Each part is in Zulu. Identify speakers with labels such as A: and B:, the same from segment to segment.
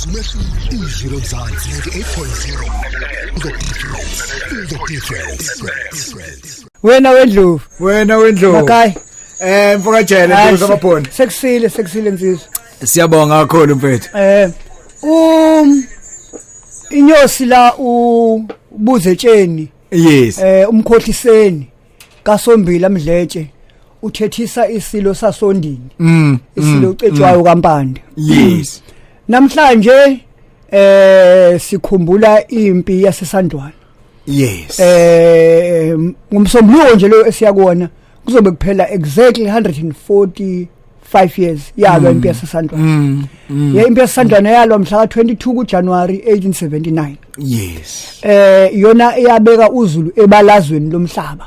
A: Izwi Lomzansi 98.0. The difference. The difference.
B: Wena wendlovu.
C: Wena wendlovu.
B: Makai.
C: Mfokajele
B: Hayi,
C: nduku zamabhoni.
B: Sekusile, sekusile nsizwa.
C: Siyabonga kakhulu mfethu.
B: Inyosi la ubuzetsheni.
C: Yes.
B: Umkhohliseni kaSombila Mdletshe uthethisa isilo sasondini. Isilo ucetshwayo kaMpande.
C: Yes.
B: Namhlanje sikhumbula impi yaseSandlwana.
C: Yes.
B: Ngomsombuluko nje lo esiya kuwona kuzobe kuphela exactly 145 years yalwa impi yaseSandlwana. Ye impi yaseSandlwana yalwa mhla ka22 kuJanuary 1879.
C: Yes.
B: Iyona eyabeka uZulu ebalazweni lomhlaba,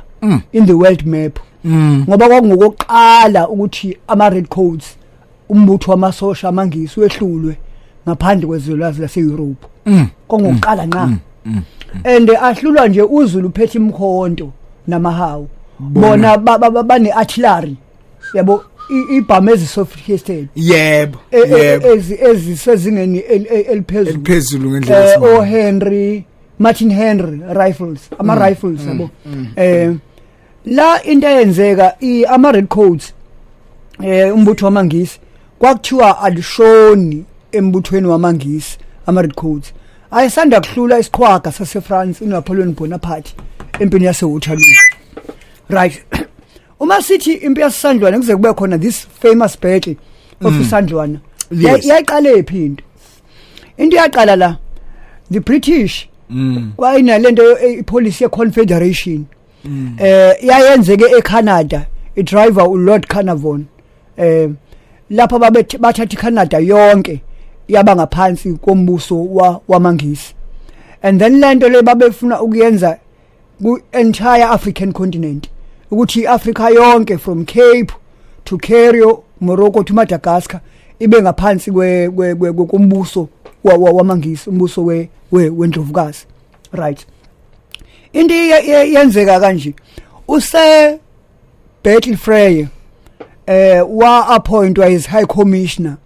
B: in the world map. Ngoba kwakungokokuqala ukuthi ama red coats, umbutho wamasosha amaNgisi, wehlulwe ngaphandle kwezwekazi lase-Europe. Kongokuqala nqa. And ahlulwa nje uZulu uphethe imkhonto namahawu. Bona bane artillery. Yabo, ibhamu ezi sophisticated.
C: Yebo.
B: Ezisezingeni eliphezulu.
C: Eliphezulu ngendlela
B: O Henry Martin Henry rifles, ama rifles, yabo. La into eyenzeka, ama red coats, umbutho wamaNgisi, kwakuthiwa alishoni embuthweni wamaNgisi. Ama red coats ayesanda kuhlula isiqhwaga saseFrance uNapoleon Bonaparte empini yaseWaterloo, right? Uma sithi impi yaseSandlwana, kuze kube khona this famous battle of iSandlwana, yayiqale phi into? Into yaqala la the British kwayinalento, ipolicy ye confederation yayenzeke eCanada, idriver uLord Carnarvon, lapha babe bathatha iCanada yonke yaba ngaphansi kombuso wamaNgisi, and then lento le babefuna ukuyenza ku entire African continent, ukuthi iAfrica yonke from Cape to Cairo, Morocco to Madagascar ibe ngaphansi kombuso wamaNgisi, umbuso wendlovukazi, right? Into yenzeka kanje: uSir Bartle Frere wa appointwa as high commissioner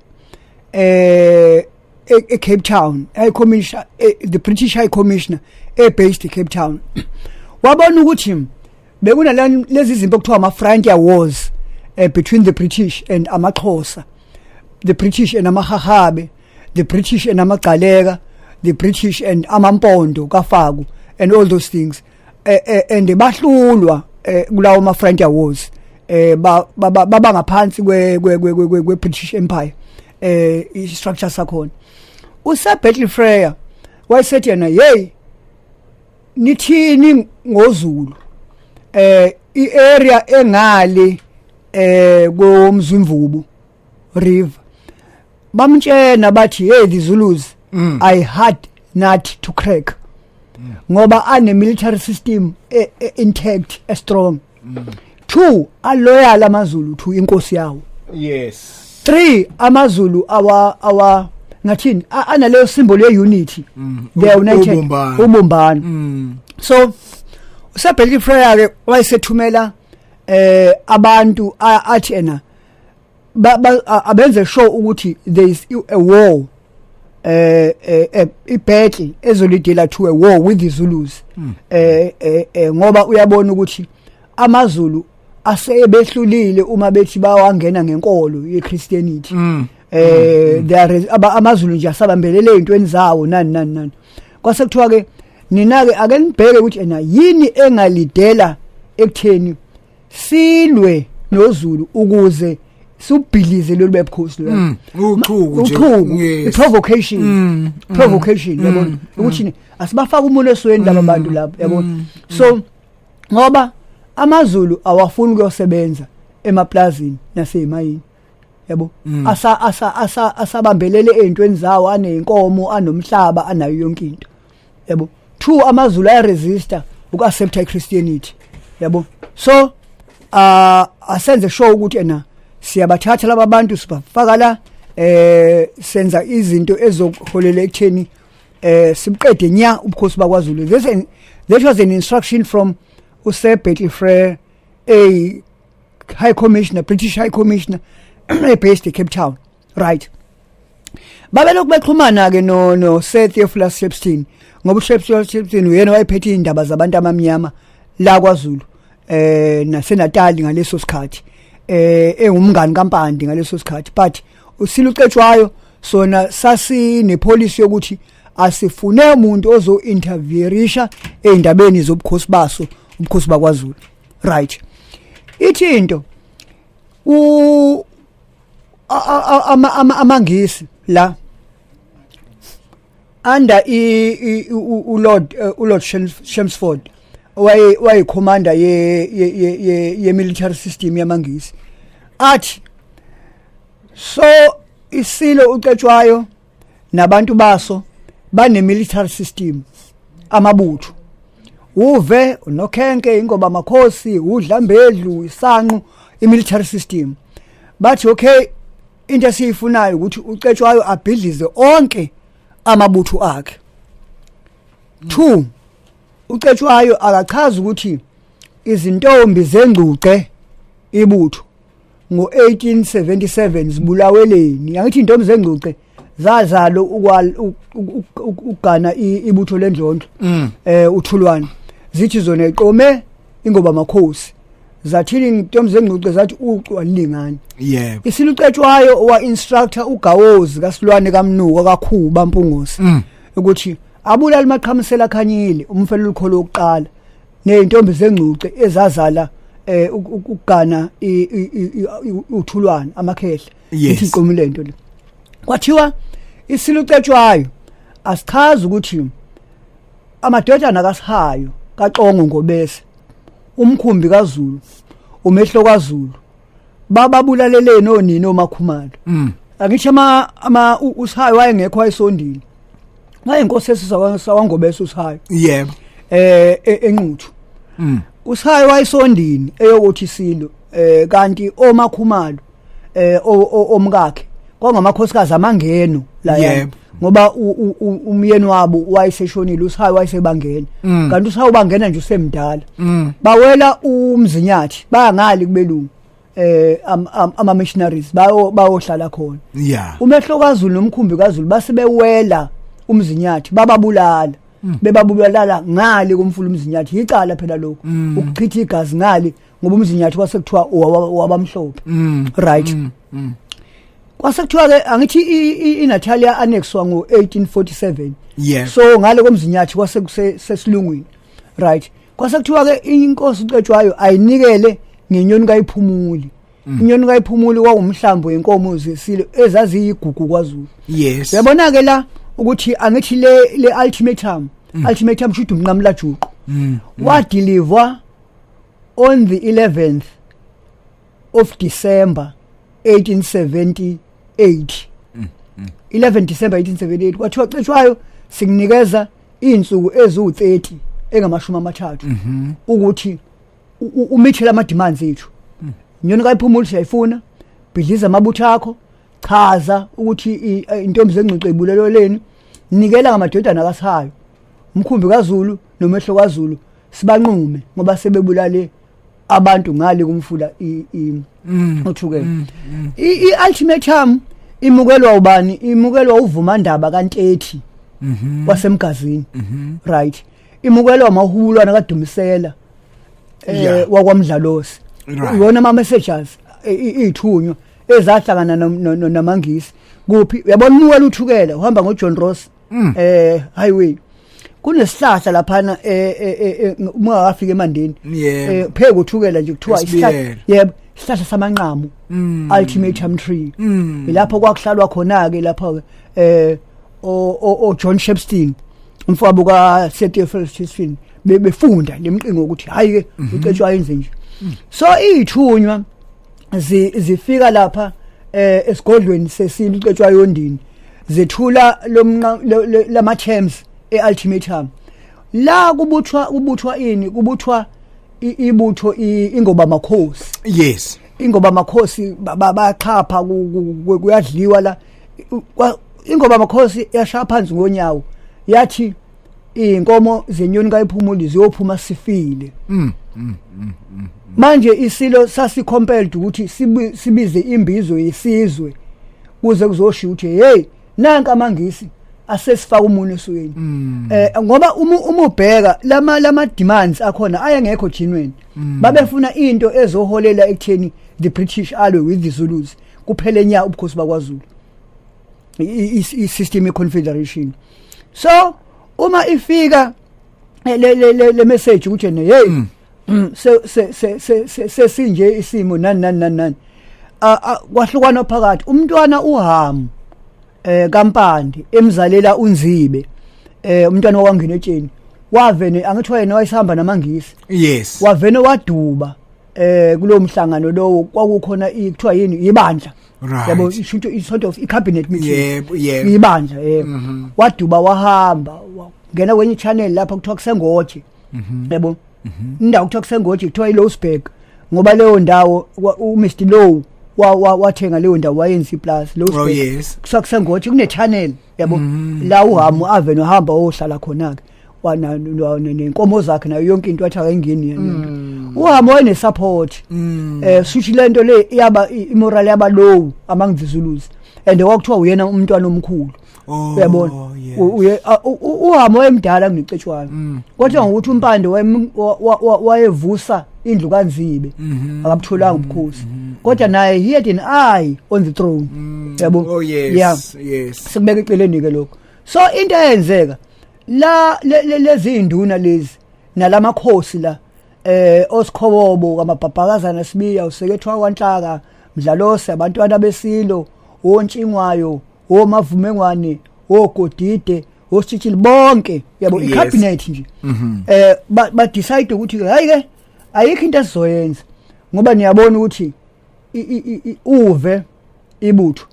B: e Cape Town, high commissioner, the British high commissioner e based e Cape Town. Wabona ukuthi bekunalezi lezi zinto okuthiwa ama frontier wars between the British and amaXhosa, the British and amaHahabe, the British and amaGcaleka, the British and amaMpondo kaFaku and all those things, and bahlulwa kulawo ma frontier wars, baba ngaphansi kwe British Empire, i structure sakhona. USir Bartle Frere wayesethi yena, "Hey, nithini ngoZulu iarea engale koMzimvubu River?" Bamtshena bathi, "Hey, the Zulus are hard nut to crack, ngoba ane military system intact, strong. Two, aloyal amaZulu to inkosi yawo. Three, amaZulu awa ngathini, analeyo symbol ye unity, they are united."
C: Ubumbano.
B: Ubumbano. So uSir Bartle Frere ke wayesethumela abantu, athi ena abenze sure ukuthi there is a war, ibattle ezoleadela to a war with the Zulus, ngoba uyabona ukuthi amaZulu asebehlulile uma bethi bawangena ngenkolo yeChristianity. There is amaZulu nje asabambelele ezintweni zawo, nani nani nani. Kwase kuthiwa ke, nina ke ake nibheke ukuthi ena yini engaleadela ekutheni silwe noZulu ukuze subhilize lolu bebukhosi lo.
C: Uchuku nje.
B: Uchuku. I-provocation, provocation, yabona, ukuthi asibafaka umuntu esweni laba bantu lapha, yabona. So ngoba amaZulu awafuni ukuyosebenza emaplazini nasemayini, yabo, asa asa asa asabambelele ezintweni zawo, aneyinkomo, anomhlaba, anayo yonke into, yabo. Two, amaZulu ayaresista ukuaccepta iChristianity, yabo. So asenze sure ukuthi ena siyabathatha laba bantu, sibafaka la, senza izinto ezoholela ekutheni sibuqede nya ubukhosi bakwaZulu. That was an instruction from uSir Bartle Frere, a high commissioner, British high commissioner based in Cape Town, right? Babelokhu bexhumana ke no Sir Theophilus Shepstone, ngoba uShepstone uyena wayephethe indaba zabantu abamnyama la kwaZulu naseNatal ngaleso sikhathi, engumngani kaMpande ngaleso sikhathi. But uSilo uCetshwayo sona sasine policy yokuthi asifune umuntu ozo interferisha ezindabeni zobukhosi baso, ubukhosi bakwaZulu, right? Ithi into u amaNgisi la under i uLord uLord Chelmsford, waye commander ye military system yamaNgisi, athi so isilo uCetshwayo nabantu baso bane military system, amabutho uve uNokhenke, ingoba amakhosi uDlambedlu, isanqu, i-military system. Bathi okay, into esiyifunayo ukuthi uCetshwayo abhidlize onke amabutho akhe. 2, uCetshwayo akachaza ukuthi izintombi zengcuce ibutho ngo1877 zibulaweleni. Angithi intombi zengcuce zazalo ukugana ibutho lendlondlo uThulwane, zithi zona iqome ingoba makhosi. Zathini intombi zengcuce? Zathi ucu alilingani. Isilo uCetshwayo wa instructor uGawozi kaSilwane kaMnuka kaKhuba Mpungosi ukuthi abulala maqhamisela khanyile, umfelo olukholo wokuqala, nezintombi zengcuce ezazala ukugana uThulwane, amakhehla. Ithi iqomile lento le. Kwathiwa isilo uCetshwayo asichaza ukuthi amadodana kaSihayo kaXongo Ngobese, umkhumbi kaZulu, umehlo kaZulu, bababulaleleni onini oMakhumalo. Angithi ama uSihayo wayengekho, wayesondile, wayinkosi esisakwaNgobese uSihayo. Enquthu uSihayo wayesondini eyokuthi isilo, kanti oMakhumalo omkakhe kwangamakhosikazi amangeno la, ngoba umyeni wabo wayeseshonile, uSihayo wayesebangena, kanti uSihayo bangena nje usemdala. Bawela uMzinyathi, bayangali kubelungu, ama missionaries, bayo bayohlala khona. Umehlo kaZulu nomkhumbi kaZulu base bewela uMzinyathi, bababulala, bebabulala ngale komfula uMzinyathi. Icala phela lokho ukuchitha igazi ngale, ngoba uMzinyathi kwase kuthiwa wabamhlophe, right? Kwase kuthiwa ke, angithi iNatal ya annexwa ngo1847? So ngale koMzinyathi kwase kusesilungwini, right? Kwase kuthiwa ke inkosi uCetshwayo ayinikele ngenyoni kayiphumuli. Inyoni kayiphumuli kwawumhlambo wenkomo zesilo ezaziyigugu kwaZulu. Uyabona ke la ukuthi angithi le ultimatum shuthi umnqamula juqu wadeliver on the 11th of December 1878, 11 December 1878. Kwathiwa Cetshwayo, sikunikeza insuku eziwu30, engamashumi amathathu, ukuthi umithele ama demands ethu. Inyoni kayiphumuli siyayifuna, bhidliza amabutho akho, chaza ukuthi intombi zengcuce ibuleleleni, nikela ngamadodana kaSihayo, umkhumbi kaZulu nomehlo kaZulu, sibanqume ngoba sebebulale abantu ngale kumfula uThukela. I-ultimatum imukelwa ubani? Imukelwa uVumandaba kaNtethi wasemgazini, right? Imukelwa amahulwana kaDumisela wakwaMdlalosi. Iwona ama messengers, izithunywa ezahlangana namaNgisi kuphi? Uyabona, umukela uThukela uhamba ngoJohn Ross highway, kunesihlahla laphana, uma ungakafika eMandeni, pheke uThukela nje, kuthiwa isihlahla,
C: Esibiyela.
B: Yebo, isihlahla samanqamu, ultimatum tree. Ilapho kwakuhlalwa khona ke lapho ke o John Shepstone, umfowabo ka Sir Theophilus Shepstone, befunda lemqingo ukuthi hayi ke uCetshwayo yenze nje. So izithunywa zifika lapha esigodlweni sesilo uCetshwayo yondini, zethula lomnqa lama terms eultimatum. La kubuthwa ini? Kubuthwa ibutho ingoba makhosi. Ingoba makhosi bayaxhapha, kuyadliwa la. Ingoba makhosi yashaya phansi ngonyawo, yathi inkomo zenyoni kayiphumuli ziyophuma sifile. Manje isilo sasicompelled ukuthi sibize imbizo yesizwe kuze kuzoshiya ukuthi hey, Nanka amangisi asesifaka umunwe esweni, ngoba uma ubheka lama demands akhona ayengekho genuine. Babefuna into ezoholela ekutheni the British alwe with the Zulus, kuphele nya ubukhosi bakwaZulu, i-system ye-confederation. So uma ifika le message ukuthi ne, hey, se se se se sesinje isimo, nani nani nani nani, kwahlukana phakathi. Umntwana uHamu kaMpande emzalela uNzibe, umntwana wakwangena etsheni, wavene, angithi wayena wayesihamba namangisi. Wavene waduba kulo mhlangano lowo. Kwakukhona kuthiwa yini, ibandla, yabo, isho sort of i-cabinet meeting.
C: yebo yebo
B: Ibandla, yebo. Waduba, wahamba, wangena kwenye channel lapha kuthiwa kusengoje, yabo, indawo kuthiwa kusengoje, kuthiwa iLouwsburg, ngoba leyo ndawo uMr Louw wathenga leyo ndawo, wayenza iplaza. Louwsburg. Kuthiwa kusengoje, kune channel, yabo, la uHamu ave nohamba ohlala khona ke wana nenkomo zakhe nayo yonke into, athi akayingeni yena. UHamu wayene support. Suthi lento le iyaba imoral yaba low among the Zulus, and kwakuthiwa uyena umntwana omkhulu. Uyabona, uye uHamu wayemdala kunoCetshwayo, kodwa ngokuthi uMpande wayevusa indlu kaNzibe, akabutholanga ubukhosi, kodwa naye he had an eye on the throne, yabo. Sikubeka eceleni ke lokho. So into eyenzeka la, lezi induna lezi nalamakhosi la, osikhobobo kamabhabhakazana, Sibiya, usekethwa kwanhlaka, Mdlalose, abantwana besilo, ontshingwayo, omavumengwane, ogodide, ositshitshili, bonke, yabo, icabinet nje, ba decide ukuthi hayi ke, ayikho into esizoyenza, ngoba niyabona ukuthi uve ibutho,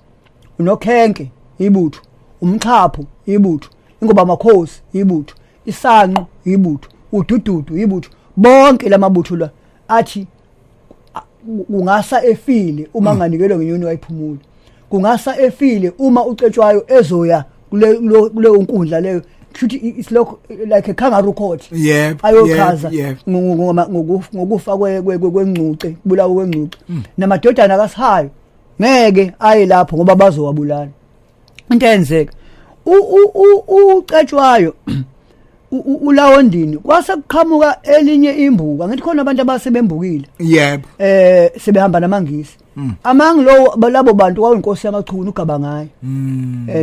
B: unokhenke ibutho, umxhapho ibutho, ingoba amakhosi ibutho, isanqo ibutho, udududu ibutho, bonke lamabutho la athi kungasa efile uma nganikelwe ngenyoni wayiphumula, kungasa efile uma uCetshwayo ezoya kule nkundla leyo, kushuthi it's like a kangaroo court, ayochaza ngokufa kwengcuce, kubulawa kwengcuce, namadodana kaSihayo ngeke aye lapho ngoba bazowabulala. Into eyenzeka, uCetshwayo ulawondini, kwase kuqhamuka elinye imbuka, ngithi khona abantu abasebembukile, sebehamba namangisi. Among lo labo bantu kwawinkosi yamachunu ugaba ngayo,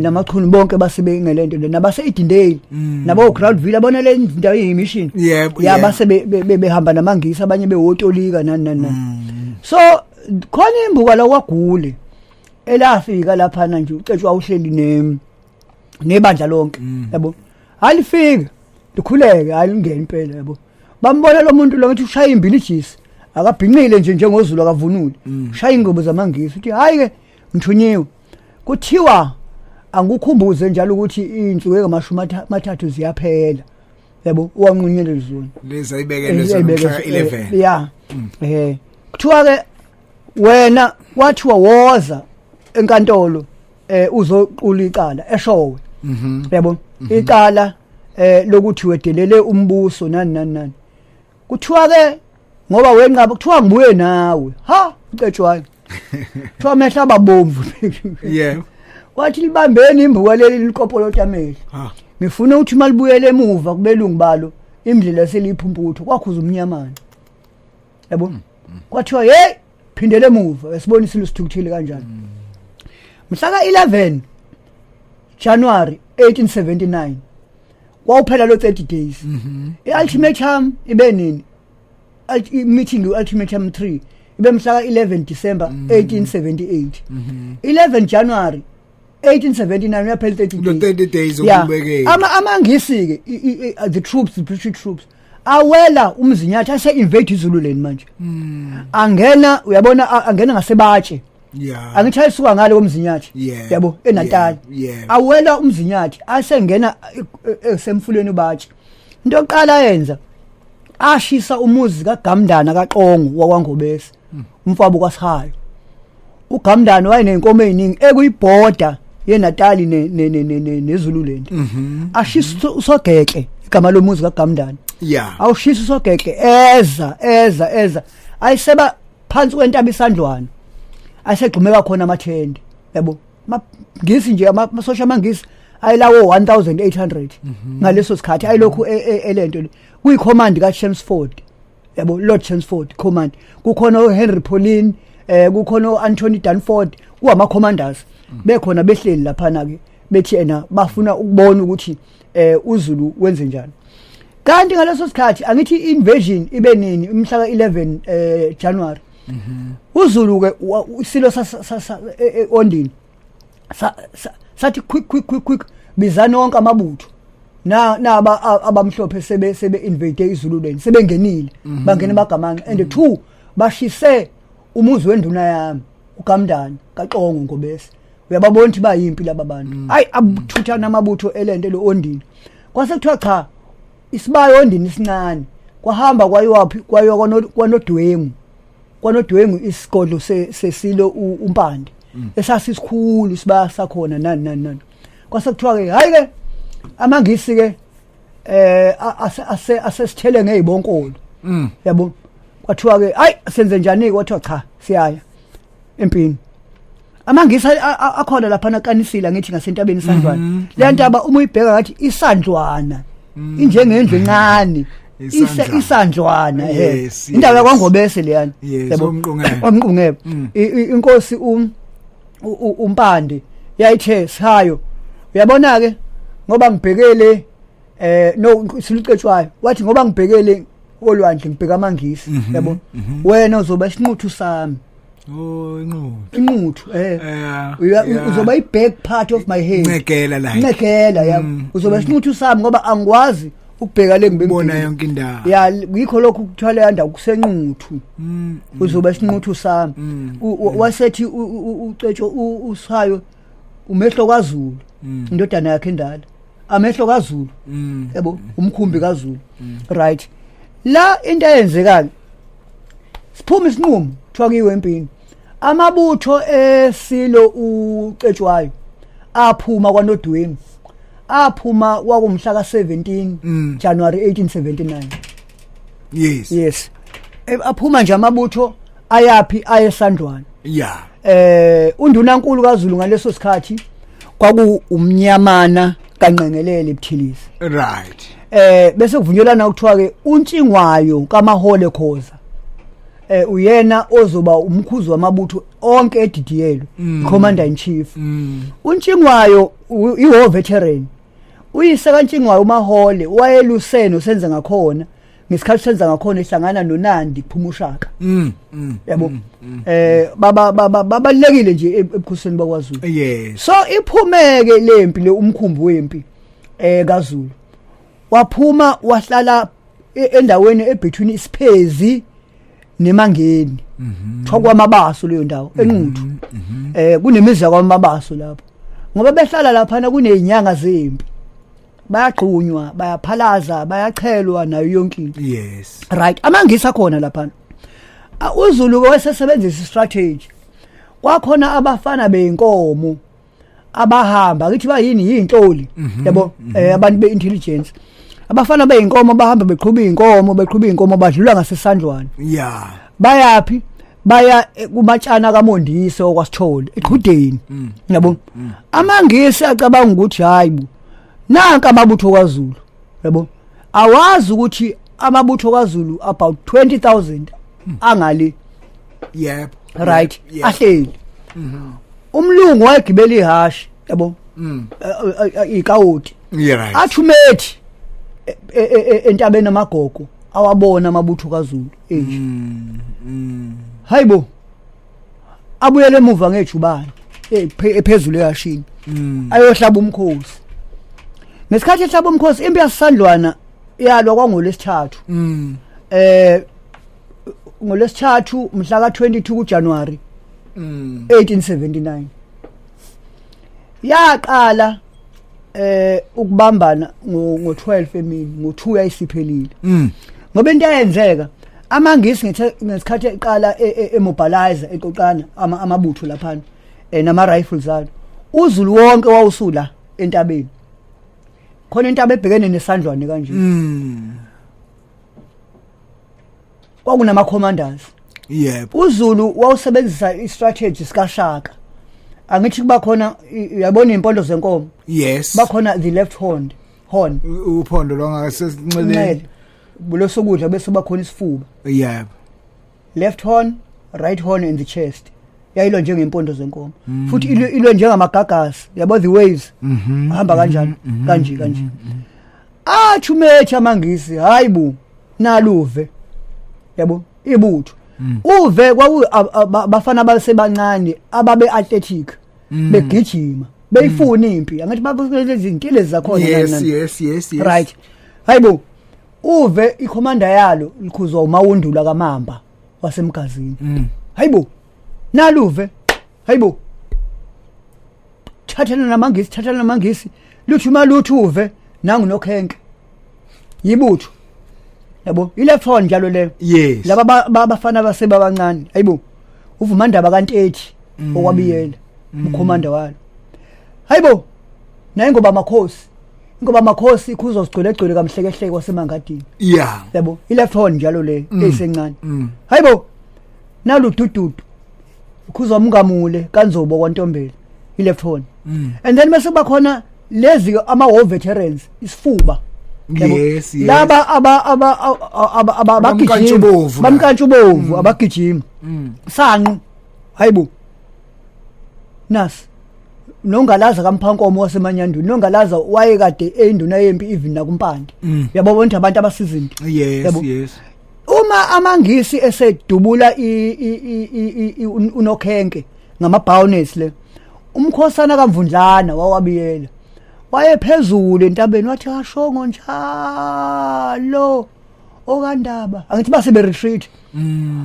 B: namachunu bonke basebengelento le, nabase Edendale, nabo Groutville, abona le ndawo eyimission, ya, base behamba namangisi, abanye bewotolika, nani nani nani. So khona imbuka la kwagule elafika lapha nje, uCetshwa uhleli ne nebandla lonke, yabo, alifika likhuleke, alingena impela, yabo. Bambona lo muntu lo, ngithi ushaya imbilijisi, akabhinqile nje njengoZulu, akavunule, ushaya ingubo zamangisi, uthi hayi ke, ngithunyiwe. Kuthiwa angikukhumbuze njalo ukuthi insuku engamashumi amathathu ziyaphela, yabo, uwanqunyelwe zona.
C: Lezi ayibekelwe zona mhla 11.
B: Ya, kuthiwa ke wena, kwathiwa woza enkantolo, uzoqula icala eshowe, yabo, icala lokuthi wedelele umbuso, nani nani nani. Kuthiwa ke ngoba wenqaba, kuthiwa ngibuye nawe. Ha, uCetshwayo, kuthiwa amehlo ababomvu. Kwathi libambeni imbuka leli, liqopolota amehlo. Ngifuna ukuthi malibuyele emuva kubelungu balo, indlela seliphumputho, kwakhuza umnyamana, yabo. Kwathiwa hey, phindele emuva, esibona isilo sithukuthile kanjani. Mhla ka-11 January 1879 kwawuphela lo 30 days. I-ultimatum ibe nini? I-meeting, i-ultimatum 3 ibe mhla ka-11 December 1878. 11 January 1879 uyaphela 30
C: Lo
B: days.
C: 30 days okubekela.
B: Amangisi ke, the troops, the British troops awela uMzinyathi, ase invade iZululand manje. Angena, uyabona, angena ngasebatshe. Angithi ayisuka ngale koMzinyathi, yabo, eNatal. Awela uMzinyathi, asengena esemfuleni ubatshe. Into yokuqala yenza, ashisa umuzi kaGamndana kaQongo wakwaNgobese, umfabo kwaSihayo. uGamndana wayenenkomo eziningi ekuyibhoda yeNatali neZululand. Ashisa usogeke, igama lomuzi kaGamndana. Awushisa usogeke, eza eza eza, ayiseba phansi kwentaba isandlwana, ayisegxumeka khona amathende, yabo. Ngisi nje amasosha amangisi ayilawo 1800 ngaleso sikhathi, ayilokhu elento le kuyi command ka Chelmsford, yabo, Lord Chelmsford command. Kukhona uHenry Pauline, kukhona uAnthony Danford, kuwama commanders bekhona behleli laphana ke, bethi ena bafuna ukubona ukuthi uZulu wenze njani. Kanti ngaleso sikhathi, angithi invasion ibe nini? Umhla ka11 January. uZulu ke isilo ondini sathi, "Quick, quick, quick, quick, bizani wonke amabutho na naba abamhlophe sebe invade iZululand, sebengenile, bangena bagamanxa and two bashise umuzi wenduna yami uGamndana kaXongo Ngobese. Uyababona ukuthi bayimpi laba bantu." Hayi, abuthuthana amabutho elento lo ondini. Kwase kuthiwa cha, isibayo ondini isincane. Kwahamba kwayiwaphi? Kwayiwa kwaNodwengu. KwaNodwengu isigodlo sesilo uMpande esasisikhulu, sibaya sakhona, nani nani nani. Kwase kuthiwa ke, hayi ke, amangisi ke ase asesithele ngezibonkolo, yabo. Kwathiwa ke, hayi, senze njani? Kwathiwa cha, siyaya empini. Amangisi akhona lapha nakanisile, ngithi ngasentabeni iSandlwana. Le ntaba uma uyibheka ngathi isandlwana, injengendlu encane.
C: Isandlwana.
B: Isandlwana, ehe. Indawo yakwaNgobese leyana. Yabo.
C: Omqungebe.
B: Omqungebe. Inkosi uMpande yayithe sihayo, uyabona ke, ngoba ngibhekele no silucetshwayo, wathi ngoba ngibhekele olwandle, ngibheka amangisi, yabo, wena uzoba isinquthu sami.
C: Oh, inquthu.
B: Inquthu. Uzoba i-back part of my head.
C: Ncegela like.
B: Ncegela ya. Uzoba isinquthu sami ngoba angikwazi ukubheka le ngibe
C: Bona yonke indawo.
B: Ya, yikho lokhu kuthiwa le ndawo kusenquthu. Uzoba isinquthu sami. Wasethi ucetsho usayo umehlo kaZulu, indodana yakhe endala, amehlo kaZulu, yabo, umkhumbi kaZulu. Right, la into eyenzekayo, siphuma isinqumo, kuthiwa kuyiwe empini. Amabutho esilo ucetshwayo aphuma kwaNodwengu, aphuma kwakumhla ka-17 January 1879. Yes, aphuma nje amabutho, ayapi? Ayesandlwana. Undunankulu kaZulu ngaleso sikhathi kwaku umnyamana kaNqengelele Buthilisi. Bese kuvunyelwana, ukuthiwa ke uNtshingwayo kaMahole Khoza uyena ozoba umkhuzi wamabutho onke edidiyelwe, commander in chief. uNtshingwayo i-war veteran. Uyise kaNtshingwayo uMahole wayeluseno senza ngakhona ngesikhathi senza ngakhona ehlangana noNandi Phumushaka, yabo. Baba babalekile nje ebukhosini bakwaZulu. So iphumeke lempi le, umkhumbi wempi kaZulu waphuma wahlala endaweni ebetween isiphezi nemangeni, kuthiwa kwamabaso leyo ndawo enquthu. Kunemizi yakwamabaso lapho, ngoba behlala laphana kunezinyanga zempi, bayagqunywa, bayaphalaza, bayachelwa nayo yonke into. Right, amangisi akhona laphana. UZulu ke wayesebenzisa istrategy. Kwakhona abafana beinkomo abahamba, ngithi bayini, yinhloli, yabo, abantu beintelligence. Abafana beinkomo bahamba beqhuba inkomo, beqhuba inkomo, badlula ngasesandlwana. Bayapi? Baya kumatshana kaMondise okwasithole eqhudeni, yabo. Amangisi acabanga ukuthi hayi bo, nanka amabutho kaZulu, yabo. Awazi ukuthi amabutho kaZulu about 20000 angali. Right. Ahleli umlungu wayegibela ihashi, yabo, ikawoti. Athumethi entabeni amagogo awabona amabutho kaZulu enje. Hayibo, abuyele emuva ngejubane ephezulu ehashini, ayohlaba umkhosi. Ngesikhathi ehlaba umkhosi, impi yasandlwana yalwa kwangolesithathu, ngolesithathu mhla ka22 kuJanuary 1879. Yaqala ukubambana ngo12 emini, ngo2 yayisiphelile, ngoba into eyenzeka, amangisi ngithe ngesikhathi eqala emobilize, eqoqana amabutho laphana nama rifles alo, uZulu wonke wawusula entabeni khona, intaba ebhekene nesandlwane kanje. Kwakunama commanders. uZulu wawusebenzisa istrategy sikaShaka. Angithi kuba khona, uyabona impondo zenkomo?
C: Yes.
B: Bakhona the left horn.
C: Uphondo lwangasesinxeleni.
B: Nxele bulosokudla, bese bakhona isifuba. Left horn, right horn and the chest. Yayilwa njengempondo zenkomo, futhi ilwe njengamagagasi, yabo, the waves hamba kanjani, kanje kanje. Athi umethi amangisi, hayi bo, naluve, yabo, ibutho uve kwaku bafana basebancane ababe athletic, begijima beyifuna impi, angathi babukelezi izintelezi zakhona, nani, nani.
C: yes yes yes yes
B: Right, hayibo, uve icommander yalo likhuzwa uMawundula kaMamba wasemgazini. Hayibo, naluve, hayibo, thathana namangisi, thathana namangisi, luthi maluthu uve nangu nokhenke yibutho, yabo, i-left horn njalo leyo. Laba bafana basebabancane, hayibo, uvumandaba kaNtethi okwabiyela ucommander walo, hayibo, naye ngoba amakhosi, ingoba amakhosi ikhuzwa sigcwele gcwele kamhlekehleke wasemangadini. Yabo, i-left horn njalo le eyisencane. Hayibo, naludududu ukhuzwa umngamule kanzobo kwantombela, i-left horn. And then bese kuba khona lezi ama war veterans, isifuba. Yabo?
C: Yes.
B: Laba aba aba aba aba abagijima.
C: Abamkantshubovu la.
B: Bamkantshubovu abagijima sanqu, hayibo, nasi nongalaza kamphankomo wasemanyandweni. Nongalaza wayekade eyinduna yempi even nakumpande, yabo, bonke abantu abasizinto. Yabo. Uma amangisi esedubula unokhenke ngama-bayonets le, umkhosana kaMvundlana wawabiyela wayephezulu entabeni, wathi ashongo njalo okandaba, angithi base be retreat,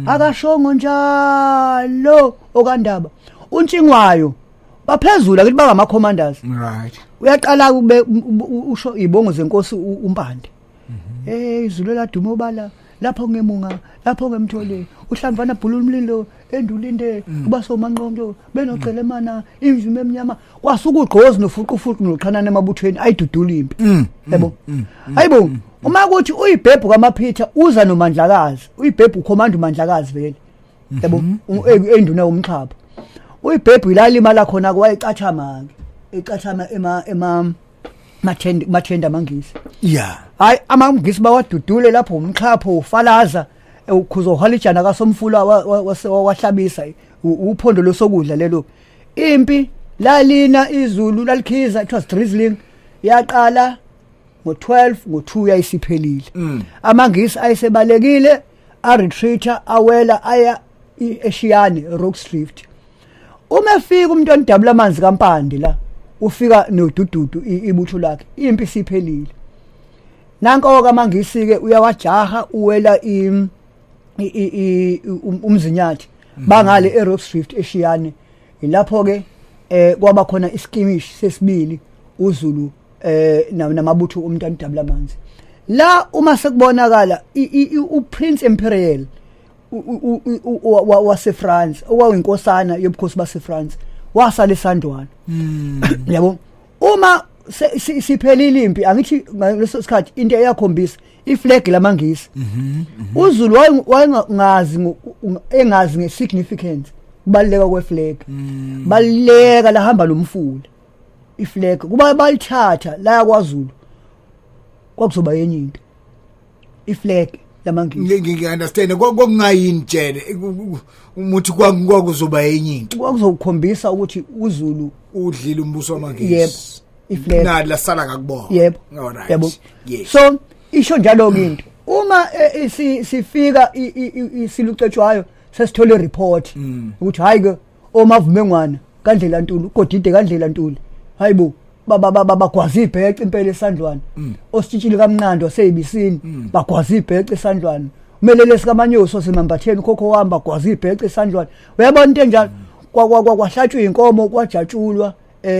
B: akashongo njalo okandaba untshingwayo baphezulu, akithi bangama commanders. Uyaqala kube usho ibongo zenkosi uMpande, izulu laduma obala lapho ngemunga, lapho ngemthole uhlamvana bhula umlilo endulinde kuba somanqonto benocelemana imvime emnyama, kwasuka ugqozi nofuqufuqu noqhanana emabuthweni ayidudula impi, yabo. Hayibo, uma kuthi uyibhebhu kaMaphitha uza noMandlakazi, uyibhebhu ucommand uMandlakazi vele, yabo, enduna yomxhapho. Uyibhebhu ilalima la khona wayecathama ke, ecathama ema mathenda amangisi. Hayi, amangisi bawadudule lapho umxhapho ufalaza ukhuzo uhalijana kasomfula wahlabisa uphondo losokudla lelo. Impi lalina izulu lalikhiza, it was drizzling, yaqala ngo12, ngo2 yayisiphelile. Amangisi ayesebalekile, a retreata, awela aya eShiyane, Rorke's Drift. Uma efika umuntu onidabula amanzi kaMpande la, ufika nodududu ibutho lakhe, impi isiphelile. Nanko ke amangisi ke uyawajaha, uwela umzinyathi bangale eRorke's Drift eShiyane. Ilapho ke kwaba khona iskirmish sesibili, uZulu namabutho umntwana udabula amanzi la. Uma sekubonakala uPrince Imperial waseFrance, okwayinkosana yobukhosi baseFrance, wasala esandwana, yabo. Uma siphelile impi, angithi ngaleso sikhathi into eyakhombisa iflag lamangisi, uZulu wayengazi engazi ngesignificance, kubaluleka kweflag. Baleka lahamba nomfula iflag, kuba balithatha la kwaZulu kwakuzoba yenye into, iflag lamangisi.
C: Ngi-understand, kwakungayini tshele umuthi kwakuzoba enye into?
B: Kwakuzokhombisa ukuthi uZulu
C: udlile umbuso wamangisi.
B: Yebo, iflag.
C: Nali lasala ngakubona.
B: Yebo.
C: Alright.
B: Yebo.
C: Yes.
B: So isho njalo ke into, uma sifika silucetshwayo sesithole report ukuthi hayi ke omavumengwana kandlela ntuli, ugodide kandlela ntuli, hayibo, baba baba bagwaza ibhece impela esandlwana, ositshitshile kamnqando waseyibisini bagwaza ibhece esandlwana, umelele sikamanyosi wasemambatheni ukhokho wami bagwaza ibhece esandlwana. Uyabona into enjalo, kwa kwa kwa- kwahlatshwa inkomo, kwajatshulwa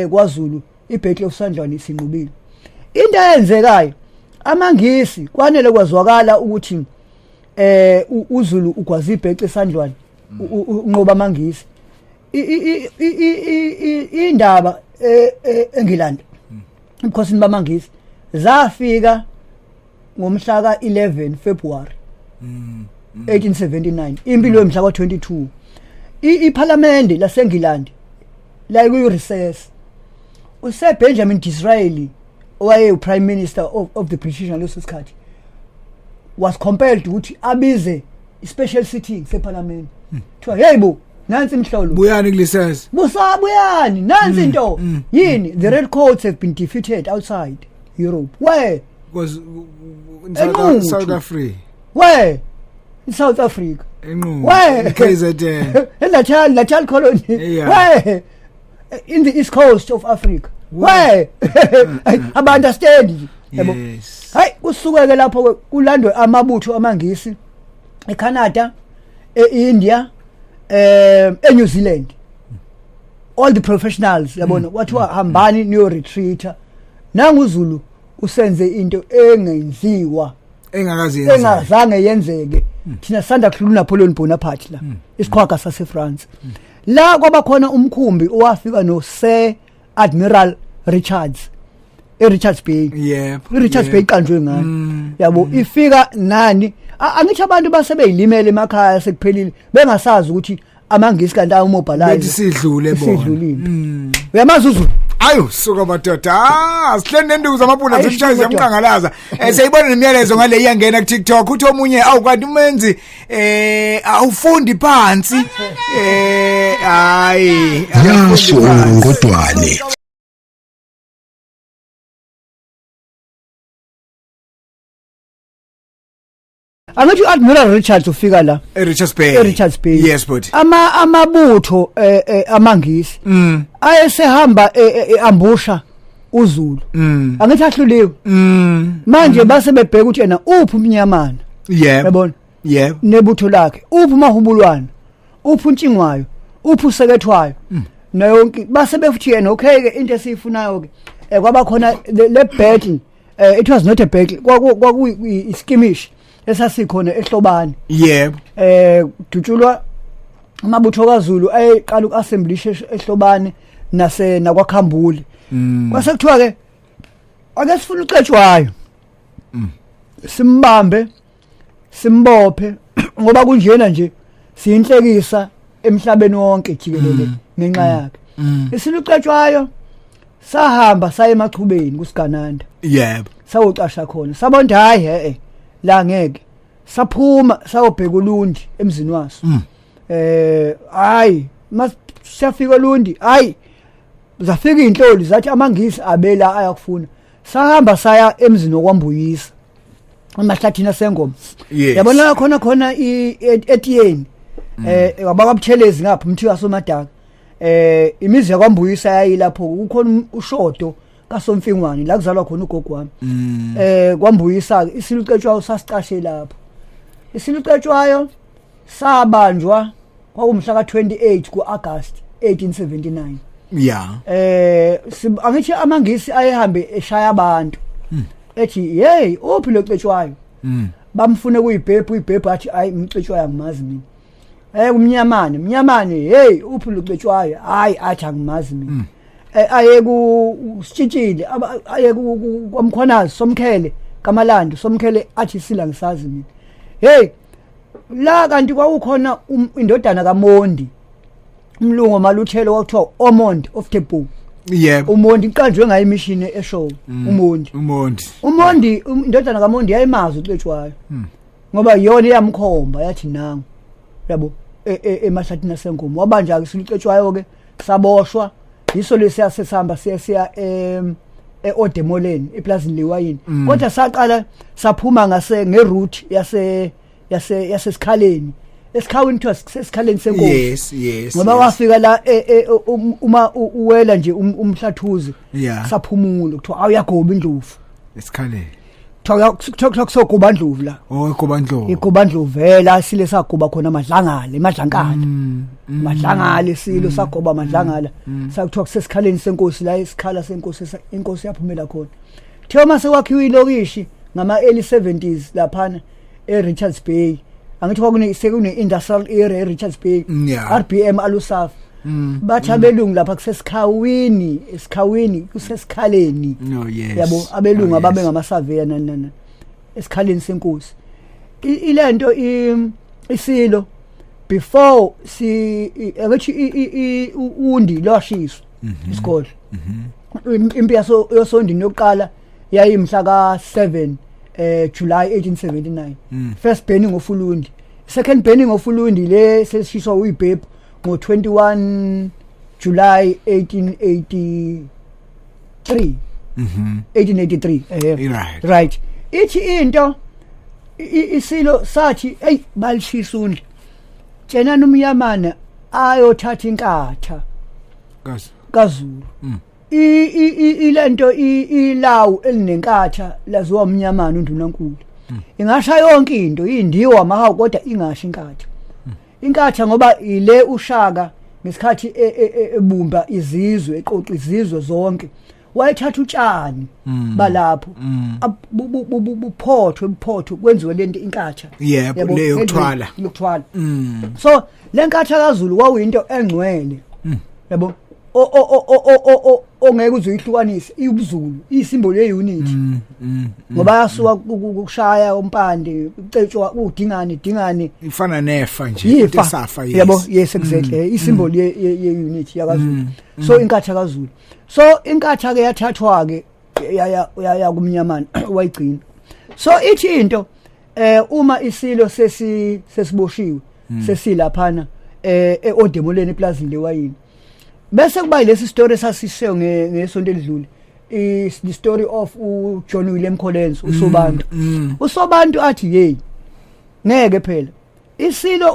B: kwaZulu, ibattle of Sandlwane isinqubile. Into eyenzekayo, amangisi kwanele kwazwakala ukuthi uZulu ugwaza ibhece esandlwane, unqoba amangisi. Indaba eNgilandi ebukhosini bamangisi zafika ngomhla ka-11 February 1879, impilo yomhla ka-22, iParliament laseNgilandi. La kuyi recess, uSir Benjamin Disraeli owaye prime minister of the British ngaleso sikhathi was compelled ukuthi abize i-special sitting seParliament. Kuthiwa, "Hey bo, nansi imhlolo."
C: Buyani kulisesa.
B: Busabuyani, nansi into. Yini? The red coats have been defeated outside Europe. Where?
C: Because in South,
B: eNquthu.
C: South Africa.
B: Where? In South Africa.
C: Enquthu.
B: Where?
C: KZN.
B: In Natal colony. Where? In the east coast of Africa. Where? Aba understand nje, yabo. Hayi, kusukeke lapho kulandwe amabutho amaNgisi eCanada, eIndia, eNew Zealand, all the professionals, yabona. Kwathiwa hambani niyo retreat, nanguZulu usenze into engenziwa,
C: engakazi yenza.
B: Engazange yenzeke. Thina sanda kuhlula uNapoleon Bonaparte la, isiqhwaga saseFrance. La kwaba khona umkhumbi owafika no Sir Admiral Richards eRichards Bay. iRichards Bay iqanjwe ngayo, yabo. Ifika nani? Angithi abantu basebeyilimele emakhaya, sekuphelile, bengasazi ukuthi amaNgisi kanti ayomobilize.
C: Bethi sidlule bona.
B: Sidlulile. Uyamazi uZulu.
C: Ayo suka madoda, ah, sihleli nenduku zamapula.
B: Ayi,
C: Zimshaya.
B: suka.
C: Ziyamqangalaza. Siyayibona nemiyalezo ngale iyangena ku TikTok. Uthi omunye, awu kanti umenzi awufundi phansi, hayi.
A: Yasho ngodwane.
B: Angithi uAdmiral Richards ufika la
C: eRichards Bay.
B: eRichards Bay.
C: Yes, but
B: Amabutho amaNgisi ayesehamba ambusha uZulu. Angithi ahluliwe manje, base bebheka ukuthi yena uphi umnyamana, yabona, nebutho lakhe, uphi umahubulwana, uphi untshingwayo, uphi usekethwayo, nayonke. Base befuthi yena, okay ke, into esiyifunayo ke, kwaba khona le battle. It was not a battle, kwaku skirmish esasikhona eHlobane. Dutshulwa amabutho kaZulu ayeqala ukuassemblisha eHlobane nase nakwaKhambule. Kwase kuthiwa ke ake sifuna ucetshwayo, simbambe, simbophe, ngoba kunjena nje siyinhlekisa emhlabeni wonke jikelele ngenxa yakhe. Isilucetshwayo sahamba saye emachubeni kusigananda, sawucasha khona. Sabona, hayi, la ngeke. Saphuma sayobheka uLundi emzini waso. Hayi, masiyafika eLundi, hayi, zafika inhloli zathi amaNgisi abela ayakufuna. Sahamba saya emzini okwambuyisa emahlathini asengoma. Yabona, khona khona etiyeni wabakwabuthelezi ngapha, umthiwa somadaka, imizi yakwambuyisa yayilapho. Kukhona ushodo kaSomfingwane la kuzalwa khona ugogo wami. Kwambuyisa ke isilucetshwayo sasicashe lapho. Isilucetshwayo sabanjwa kwakumhla ka28 kuAugust 1879. Angithi amaNgisi ayehambe eshaya abantu ethi, "Hey, uphi lo cetshwayo?" Bamfune kuyibhebhu, uyibhebhu athi, "Hayi, umcetshwayo angimazi mina." Kumnyamane, mnyamane, "Hey, uphi lo cetshwayo?" "Hayi," athi, "angimazi mina." Aye ku sitshitshile, aye kwamkhwanazi somkhele kamalando somkhele, athi, "Sila ngisazi mina." Hey, la kanti kwakukhona indodana kaMondi, umlungu maluthelo, kwakuthiwa Ormond of Tebow. Umondi iqanjwe ngayo imishini eshow, uMondi.
C: Umondi.
B: Umondi, indodana kaMondi yayimazi ucetshwayo, ngoba iyona eyamkhomba yathi nangu, yabo, emahlathini asengoma. Wabanja ke silucetshwayo ke, saboshwa. Yiso lesiya sesihamba siya eOdemoleni, eplazini lewayini. Kodwa saqala saphuma ngase ngeroute yase yase yasesikhaleni, esikhawini, kuthiwa sesikhaleni senkosi.
C: yes
B: Ngoba wafika la uma uwela nje umhlathuzi, saphumula, kuthiwa awuyagoba indlovu.
C: Esikhaleni.
B: Kuthiwa kusogoba ndlovu la.
C: Oh, igobandlovu.
B: Igoba ndlovu vela sile sagoba khona amadlangala, emadlankala, madlangala isilo sagoba amadlangala. Sakuthiwa kusesikhaleni senkosi la, isikhala senkosi, inkosi yaphumela khona. Kuthiwa mase kwakhiwa ilokishi ngama early 70s laphana eRichards Bay. Angithi kwakune sekune industrial area eRichards Bay, RBM Alusaf. Bathi abelungu lapha kusesikhawini, esikhawini kusesikhaleni.
C: No, yes.
B: Yabo, abelungu
C: Oh, yes.
B: ababe ngamasurveyor nani nani esikhaleni senkosi. Ilento isilo Before si angithi uNdi lwashiswa isigodlo. Impi yaso yosoNdini yokuqala yayimhla ka 7 July 1879, first burning of Ulundi. Second burning of Ulundi le sesishiswa uyibhebhu ngo 21 July 1883. 1883. Right, ithi into isilo sathi, "Hey, balishisa uNdi, tshenani umyamana ayothatha inkatha
C: Kazi.
B: kaZulu." Ilento ilawu elinenkatha laziwa umnyamana undunankulu. Ingasha yonke into, indiwa, amahawu, kodwa ingasha inkatha. Inkatha ngoba ile uShaka ngesikhathi ebumba izizwe, eqoqa izizwe zonke, wayethatha utshani balapho buphothwe, buphothwe, kwenziwe lento inkatha.
C: Yebo,
B: Yabo,
C: le yokuthwala.
B: Yokuthwala. So le nkatha kaZulu kwakuyinto engcwele, yabo, o o o o o o ongeke uze uyihlukanise, iwubuZulu, iyisymbol yeunity, ngoba yasuka kushaya uMpande, uCetshwa, uDingane, Dingane.
C: Ifana nefa nje, into
B: Yifa.
C: esafa, yes.
B: Yabo, yes, exactly, isymbol ye unity yakaZulu. So inkatha kaZulu, so inkatha ke yathathwa ke yaya yaya kumnyamana, wayigcina. So ithi into uma isilo sesiboshiwe, sesilaphana eOdemoleni, eplazini lewayini, bese kuba lesi story esasisho ngesonto elidlule, is the story of uJohn William Colenso, uSobantu. USobantu athi, "Hey, ngeke phela isilo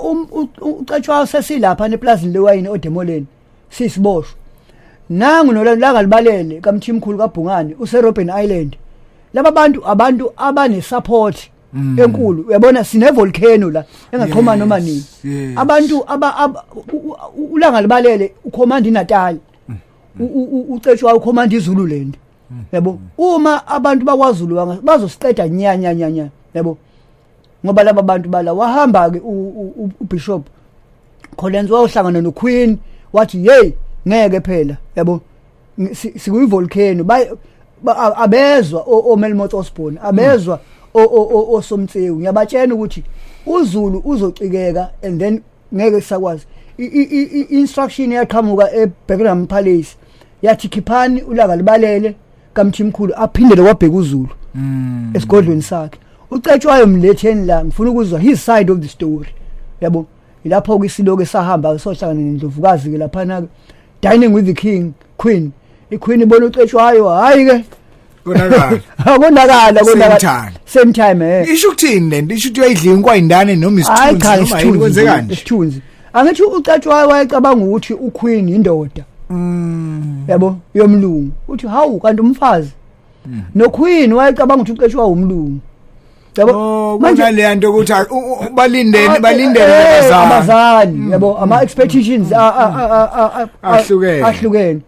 B: uCetshwayo sesilapha neplazini lewayini oDemoleni, sisiboshwe, nangu noLangalibalele kaMthimkhulu kaBhungane useRobben Island. Laba bantu, abantu abane support enkulu, uyabona sine volcano la engaqhoma noma nini." Abantu aba uLangalibalele ucommand iNatal, uCetshwayo ucommand iZululand, yabo. Uma abantu bakwaZulu bazosiqeda nya nya nya nya, yabo, ngoba laba bantu bala. Wahamba ke uBishop Colenso, wayohlangana noQueen, wathi, "Hey, ngeke phela, yabo, sikuyi volcano." Abezwa oMelmoth Osborne, abezwa oSomtsewu. Ngiyabatshela ukuthi uZulu uzocikeka and then ngeke sakwazi. Instruction yaqhamuka eBuckingham Palace, yathi khiphani uLangalibalele kaMthimkhulu aphindele kwaBheka uZulu esigodlweni sakhe. UCetshwayo mletheni la, ngifuna ukuzwa his side of the story, yabo. Ilapho ke isiloke sahamba sohlangana nendlovukazi ke laphana ke, dining with the king, queen. Iqueen ibona uCetshwayo, hayi ke.
C: Konakala.
B: Konakala,
C: Same
B: konakala.
C: time.
B: Same time.
C: Isho ukuthini lento? Isho ukuthi uyayidla inkwayindane noma
B: Hayi
C: isithunzi
B: cha,
C: noma yini?
B: isithunzi.
C: Kwenzekani nje?
B: Isithunzi. Angithi uCetshwayo wayecabanga ukuthi uqueen indoda, yabo, yomlungu, uthi hawu, kanti umfazi. No queen wayecabanga ukuthi uCetshwayo umlungu, yabo.
C: Oh, kunale nto ukuthi balindeni, balindele abazali.
B: Abazali, yabo, ama expectations
C: Ahlukene.
B: Ahlukene.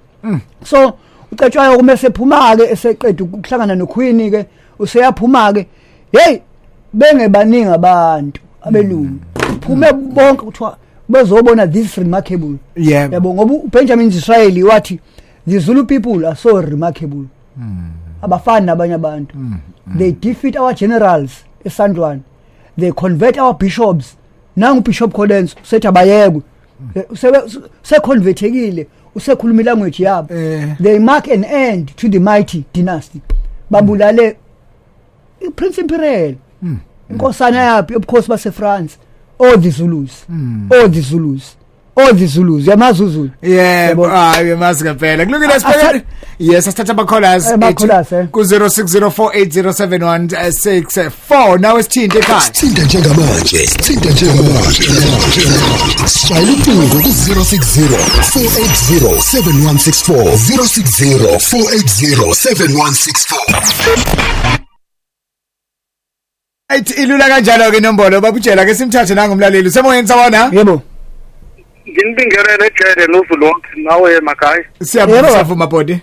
B: So uCetshwayo kuma sephuma ke, eseqeda ukuhlangana noQueen ke, useyaphuma ke, hey, bengebaningi abantu abelungu, phume bonke, kuthiwa bezobona this remarkable, yabo, ngoba uBenjamin Disraeli wathi the Zulu people are so remarkable, abafani nabanye abantu. They defeat our generals eSandlwana, they convert our bishops. Nangu Bishop Colenso sethi abayekwe, seconvertekile, usekhuluma ilanguage yabo. They mark an end to the mighty dynasty. Babulale iPrince Imperial, inkosana yaphi yobukhosi baseFrance. All the Zulus, all the Zulus, all the Zulus, yamaZulu.
C: Yebo,
B: Yebo.
C: Hayi, mazi ngempela. Kulungile, sibheke. Yes, asithatha ama callers.
B: Ama-callers, eh.
C: Ku 0604807164. Nawe sithinte ekhaya.
A: Sithinta njengamanje, sithinta njengamanje. Shayela ucingo ku-060 480 7164, 060 480 7164.
C: Right, ilula kanjalo ke inombolo babujela ke simthathe nangumlaleli. Usemoyeni, sawona?
B: Yebo.
D: Nginibingelele ejele noZulu wonke, nawe Makhaya.
C: Siyabonga,
B: Yebo.
C: siyavuma body.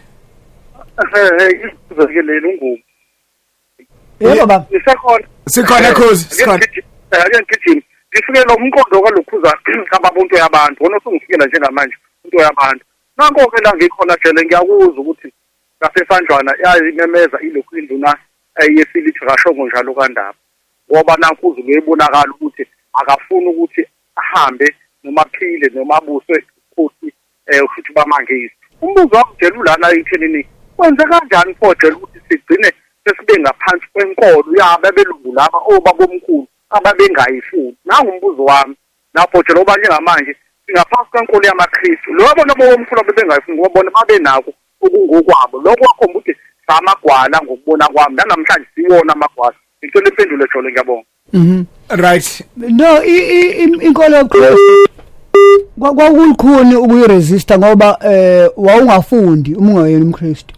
D: Izwe leli ungubo.
B: Yebo baba.
D: Nisekhona?
C: Sikhona, Khozi, sikhona.
D: Ake ngigijime. Ngifike lo mqondo kalokhuza kababuntu yabantu. Wona usungifikela njengamanje into yabantu. Nanko ke la ngikhona jele, ngiyakuzwa ukuthi ngasesandlwana yayimemeza ilokhu induna yesilithi kashongo njalo kandaba. Ngoba nanku uZulu uyebonakala ukuthi akafuni ukuthi ahambe noma aphile noma abuswe ubukhosi futhi bamangisi. Umbuzo wami Jele ulana ekuthenini kwenze kanjani pho Jele ukuthi sigcine sesibe ngaphansi kwenkolo yabo abelungu laba obabomkhulu ababengayifuni? Nangu umbuzo wami lapho Jele, ngoba njengamanje singaphansi kwenkolo yamaKristu. Lo bona obabomkhulu abebengayifuni ngoba bona babenako okungokwabo. Lokho kwakhomba ukuthi samagwala ngokubona kwami, nanamhlanje siwona amagwala. Ngicela impendulo Jole, ngiyabonga.
C: Right.
B: No, inkolo yobuKristu kwakulukhuni ukuyiresista ngoba wawungafundi uma ungayena umKristu.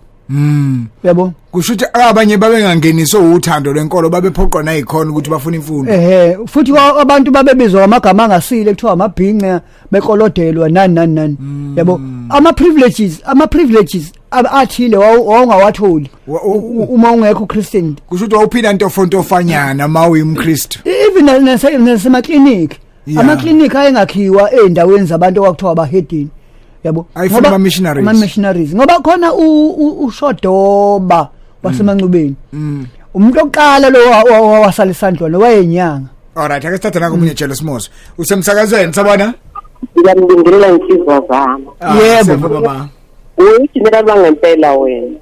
B: Yabo.
C: Kusho ukuthi abanye babengangeniswe uthando lwenkolo, babephoqwa nayikhona ukuthi bafuna imfundo.
B: Ehe, futhi abantu babebizwa ngamagama angasile, kuthiwa amabhinca, bekolodelwa nani nani nani. Yabo, ama privileges athile wawungawatholi uma ungekho Christian.
C: Kusho ukuthi wawuphila ntofontofanyana uma uyumKristu.
B: Even nasemaklinikhi, amaklinikhi ayengakhiwa ey'ndaweni zabantu okwakuthiwa abahedeni, yabo.
C: Ayefuna ama-missionaries.
B: Ama-missionaries, ngoba khona uShodoba waseMancubeni, umuntu oqala lo wasala eSandlwana, wayenyanga.
C: Alright, ake sithathe nangomunye Jele Simoso. Usemsakazweni, sabona?
E: Ngiyambingelela insizwa zami.
C: Ah,
B: Yebo.
C: siyabonga, baba.
E: Uyigeneral wangempela wena.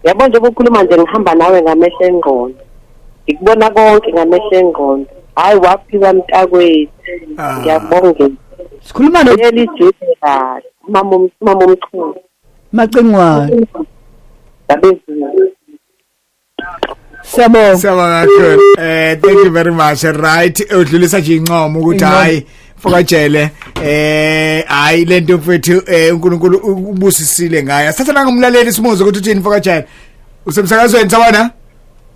E: Yabo, njengoba ukhuluma nje ngihamba nawe ngamehlo engqondo. Ngikubona konke ngamehlo engqondo. Hayi, waphiwa mntakwethu.
C: Ah.
E: Ngiyabonga.
B: Sikhuluma no
E: Leli general, mama omchunu.
B: Macingwane.
E: Ngabezulu.
B: Siyabonga.
C: Siyabonga kakhulu. Thank you very much. Right, udlulisa nje incomo ukuthi
B: Incomo.
C: hayi mfokajele, hayi lento mfethu, uNkulunkulu ubusisile ngayo. Sithatha nangumlaleli simuze ukuthi uthini mfokajele. Usemsakazweni, sabona?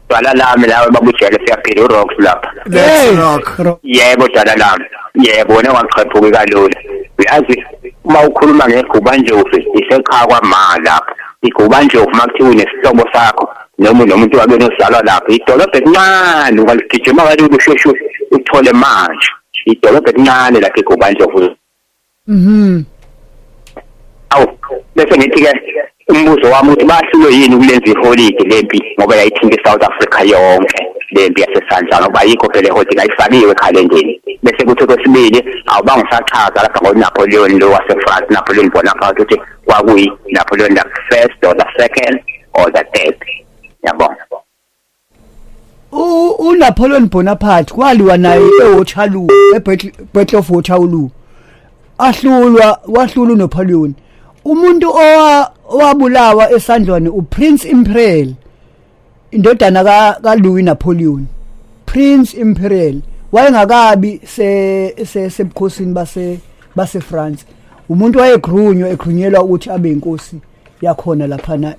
F: Dwala lami lawe babujele, siyaphila, uRox lapha.
C: Let's
B: Hey.
C: rock.
F: Yebo dwala lami. Yebo, wena waqhephuki kalula. Uyazi uma ukhuluma ngeGubandlovu isekhaya kwama lapha. IGubandlovu makuthiwa unesihlobo sakho noma unomuntu wakini ozalwa lapha. Idolobha elincane ungaligijima kalula usheshe uthole manje. Idolobha elincane lapha iGubandlovu. Awu, bese ngithi ke umbuzo wami uthi bahlulwe yini ukulenza iholide lempi, ngoba yayithinta iSouth Africa yonke lempi yaseSandlwana, ngoba ayikho phela iholide, kayifakiwe ekhalendeni. Bese kuthi kwesibili, awubange usachaza lapha ngoNapoleon lo waseFrance, Napoleon Bonaparte, ukuthi kwakuyi Napoleon the first or the second or the third. Yabona.
B: uNapoleon Bonaparte kwaliwa naye eWaterloo, eBattle of Waterloo, ahlulwa, wahlula uNapoleon. Umuntu owabulawa eSandlwane uPrince Imperial, indodana ka Louis Napoleon. Prince Imperial wayengakabi se sebukhosini base France. Umuntu wayegrunywa, egrunyelwa ukuthi abe inkosi yakhona laphana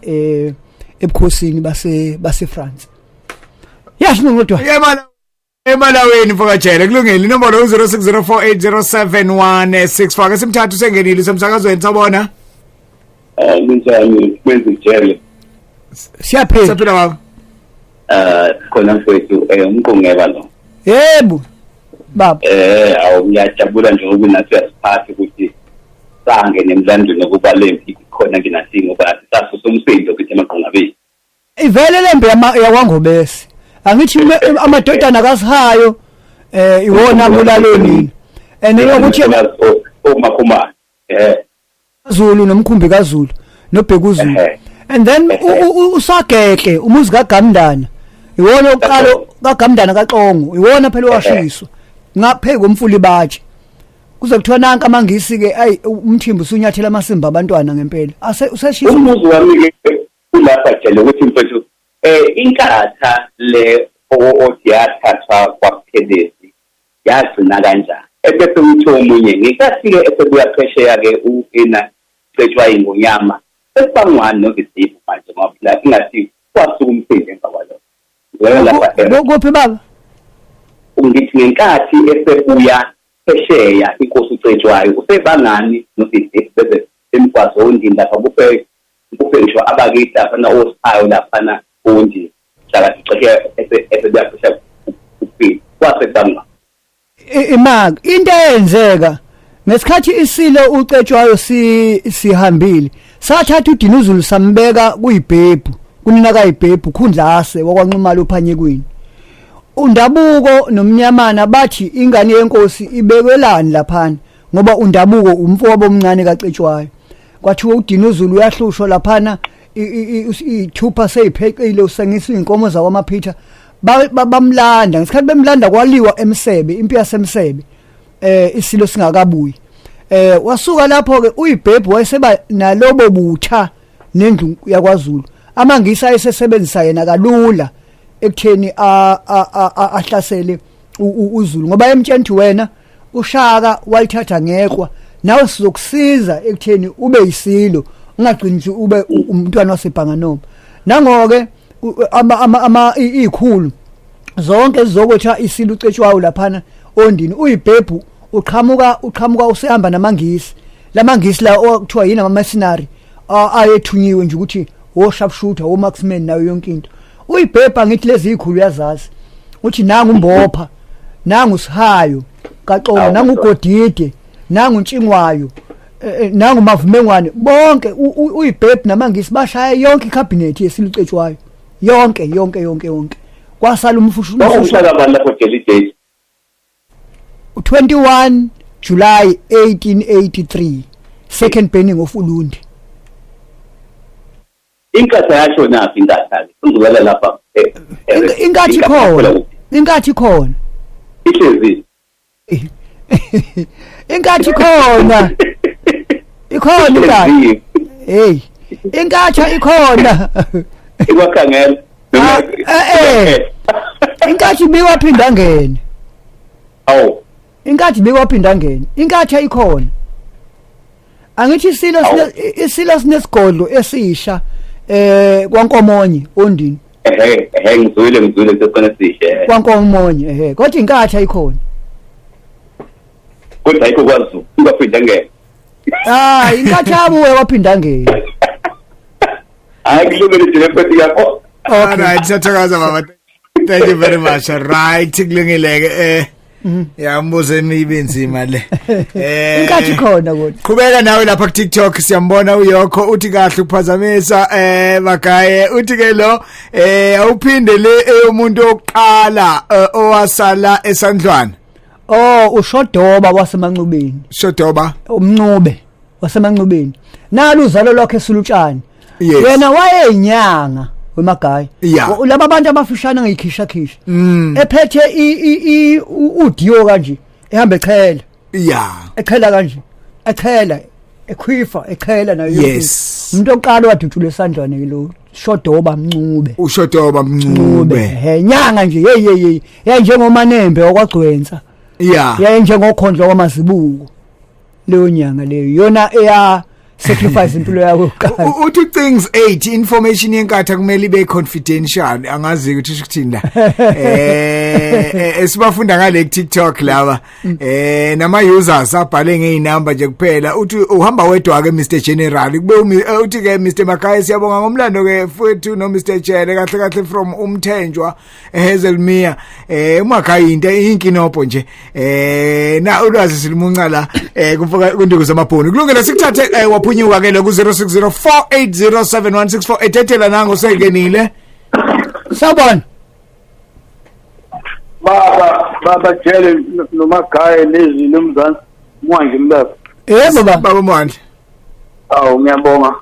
B: ebukhosini base France. Yasho ngodwa.
C: Yemala emalawini mfokajele, kulungile. Inombolo u-0604807164. Ake simthathe, usengenile usemsakazweni, sabona?
G: Kunjani kwezijele?
B: Siyaphila.
C: Siyaphila baba.
G: Khona mfowethu, umqungeba lo.
B: Yebo baba.
G: Awu, ngiyajabula nje ngoba nathi uyasiphatha ukuthi sangene emlandweni ukuba lempi khona nginathi, ngoba sasusa umsindo ukuthi emaqhungabeni.
B: Ivele lembe yakwaNgobese, angithi amadodana kaSihayo iwona abulalonini and yokuthi
G: umakhumana
B: Zulu nomkhumbi kaZulu noBhekuzulu. And then uSagehle, umuzi kaGamdana, iwona oqala kaGamdana kaXongo, iwona phela washiswa ngaphe komfula iBatshe. Kuze kuthiwa nanka amangisi ke, ayi umthimba usunyathela amasimba abantwana ngempela ase useshisa.
G: Umuzi wami ke kulapha jele ukuthi mfethu inkatha le othi yathathwa kwaButhelezi yagcina kanjani? Ebese uthi omunye ngikathi-ke esebuya phesheya-ke u-ina cetshwa ingonyama sesibangwani noVisipho manje, ngoba phela ingathi kwasuka umsindo emva kwalokho. Ngibona lapha.
B: Kuphi baba?
G: Ngithi ngenkathi esebuya phesheya inkosi uCetshwayo usebangani noVisipho beze emgwazo ondini lapha kufe ngisho abakithi laphana oSiphayo laphana ondini hlala sixeshe esebuya phesheya ukufika kwase kubangwa.
B: Imag into eyenzeka ngesikhathi isilo uCetshwayo si sihambile sathatha uDinuzulu sambeka kuyibhebhu kunina kayibhebhu Khundlase wakwaNxumalo uPhanyekwini. Undabuko nomnyamana bathi ingane yenkosi ibekwelani laphana, ngoba undabuko umfowabo omncane kaCetshwayo. Kwathiwa uDinuzulu uyahlushwa laphana, ithupha seyipheqile, usengisa inkomo zakwamaphitha. Bamlanda ngesikhathi bemlanda, kwaliwa emsebe, impi yasemsebe, isilo singakabuyi. Wasuka lapho ke uyibhebhu, wayeseba nalobo butha nendlu yakwaZulu. Amangisi ayesesebenzisa yena kalula ekutheni ahlasele uZulu, ngoba emtshela ukuthi wena uShaka walithatha ngekwa, nawe sizokusiza ekutheni ube yisilo, ungagcini nje ube umntwana wasebhanganoma. Nangoke ama izikhulu zonke zizokwetha isilo uCetshwayo laphana ondini. Uyibhebhu uqhamuka usehamba namangisi, lamangisi la okuthiwa yini, ama mercenary ayethunyiwe nje ukuthi o sharpshooter, o marksman, nayo yonke into. Uyibhebha ngithi lezi ikhulu uyazazi, uthi nangu umbopha, nangu sihayo kaXolo, nangu uGodide, nangu Ntshingwayo, nangu Mavumengwane. Bonke uyibhebhu namangisi bashaya yonke icabinet yesilucetshwayo, yonke yonke yonke yonke, kwasala umfushu.
G: Umhlaka bani lapho, Jelly date?
B: 21 July 1883, second burning of Ulundi.
G: Inkatha yashonaphi inkatha ke? Uzukela lapha.
B: Inkathi khona, inkathi khona.
G: Ihlezi.
B: Inkathi khona, ikhona inkathi. Hey, inkatha ikhona.
G: Ikwakhangela.
B: Inkathi biwaphinda ngene.
G: Awu.
B: Inkathi biwaphinda ngene, inkatha ikhona. Angithi isilo isilo sinesigodlo esisha kwaNkomonye ondini.
G: Ehe, ngizwile, sesikhona sishe.
B: KwaNkomonye, ehe, kodwa inkatha ikhona.
G: Kodwa ayikho kwaZulu, ingaphinda ngene.
B: Ah, inkatha yabuye waphinda ngene.
G: Hayi, kulungile nje mfethu yakho.
C: All right, siyathokoza baba, thank you very much. Right, kulungile ke. Ya, umbuzo emibi nzima le.
B: Inkathi khona kodwa.
C: Qhubeka nawe lapha ku TikTok, siyambona uyokho, uthi kahle ukuphazamisa bagaye, uthi ke lo awuphinde le eyomuntu oqala owasala esandlwana.
B: Oh, ushodoba wasemancubeni.
C: Shodoba.
B: Umncube wasemancubeni, nalo uzalo lwakhe sulutshani. Yena wayeyinyanga wemagaya. Laba bantu abafishane ngiyikhisha khisha, ephethe i udiyo kanje, ehamba echela. Echela kanje, echela, ekhwifa, echela nayo yonke. Umuntu oqala wadutshula esandlwane ke lo Shodoba Mncube.
C: Ushodoba Mncube.
B: He, nyanga nje, hey hey hey, yayinjengomanembe okwagcwensa. Yaye njengokhondlo kwamazibuko leyo nyanga leyo, yona eya sacrifice impilo yakho kuqala.
C: Uthi things 8 information yenkatha kumele ibe confidential, angazi ukuthi isho ukuthini la. Esibafunda ngale ku TikTok laba nama users abhale ngeinamba nje kuphela. Uthi uhamba wedwa ke Mr General kube uthi ke Mr Makhaya, siyabonga ngomlando ke futhi no Mr Jele, kahle kahle from umthenjwa eHazelmere. Umakhaya into inkinobho nje, na ulwazi silimunca la kumfoka kunduku zamabhunu. Kulungile, sikuthathe waphunyuka ke lo ku 0604807164 etethela nango sengenile.
B: Sawubona.
H: Baba Jele noMagaye nezwi lomzansi, Mwanje Mlaba.
B: Yebo baba.
C: Baba Mwandla.
H: Awu, ngiyabonga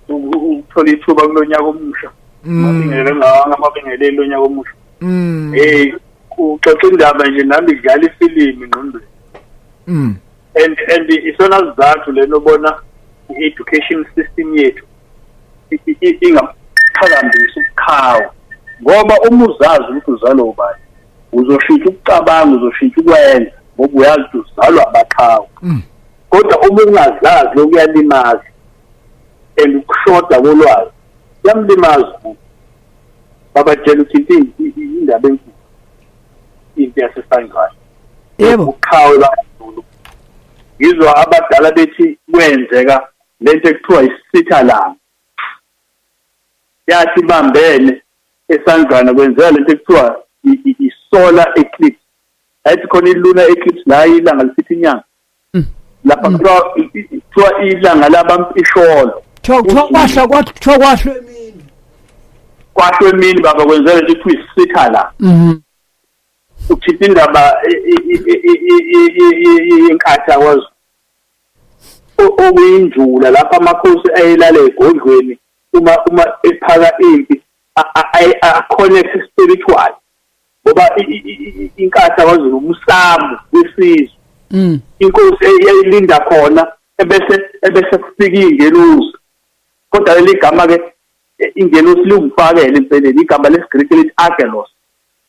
H: ukuthola ithuba kulonyaka omusha. Mabingelele ngawanga amabingeleli lonyaka omusha. Hey, uxoxa indaba nje nami idlala ifilimu engqondweni. And isona sizathu leno bona i-education system yethu ingaphakambisi ubukhawa, ngoba uma uzazi ukuthi uzalwa ubani, uzoshintsha ukucabanga, uzoshintsha ukwenza, ngoba uyazi ukuthi uzalwa abaqhawe. Kodwa uma ungazazi, lokuyalimaza, and ukushoda kolwazi kuyamlimaza umuntu. Babatshela ukuthi indaba enkulu into yasesandlwane. Uqhawe kaZulu, ngizwa abadala bethi kwenzeka lento ekuthiwa isithalanga, yathi bambene esandlwana, kwenzeka lento ekuthiwa i-solar eclipse. Ayithi khona i-lunar eclipse la ilanga lisitha inyanga. Lapha kuthiwa ilanga labampisholo.
B: Kuthiwa kwahla, kwathiwa kwahlwe emini.
H: Kwahlwe emini baba, kwenzeka lento ekuthiwa isithala. Uthinta indaba yenkatha kwazo okuyinjula lapha amakhosi ayelala egodlweni uma ephaka impi a-connect spiritual, ngoba inkatha kwaZulu umsamo wesizwe. Inkosi eyayilinda khona ebese kufika ingelosi, kodwa leli gama ke ingelosi liwumfakele empeleni, igama lesiGreek lithi angelos.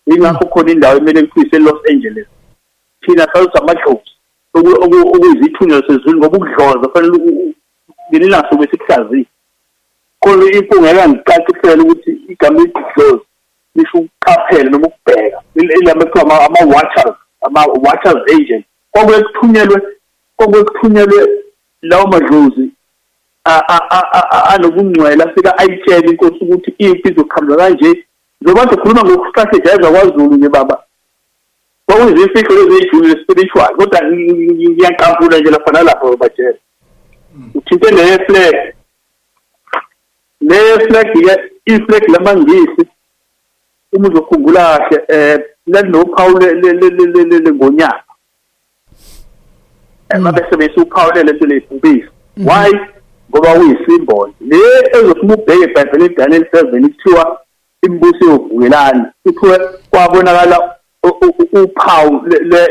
H: Ingakho khona indawo emele kuthiwe Los Angeles. Thina sazi amadlozi okuyizithunywa sezulu, ngoba ukudloza kufanele ngelilanga sobe sikuhlaziye khona. Impunga engangicacisela ukuthi igama elithi dlozi lisho ukuqaphela noma ukubheka, ilama kuthiwa ama-watchers, ama-watchers agent. Kwakuye kuthunyelwe lawo madlozi anobungcwele, afika ayitshele inkosi ukuthi impi izoqhamuka kanje. Njengoba sikhuluma ngokustrategize kwaZulu nje baba, kwakuyizimfihlo lezi ey'julile spiritual, kodwa ngiyaqaphula nje lapha nalapha bajele. Uthinte le-flag, le flag-ke, i-flag lamaNgisi, uma uzokhumbula kahle, lalinophawu lengonyama, babesebenzisa uphawu lento leyibhubisi. Why? Ngoba kuyisimboli le ezothi uma ubheke eBhayibhelini, Daniel 7, kuthiwa imibuso yovukelana, kuthiwe kwabonakala uphawu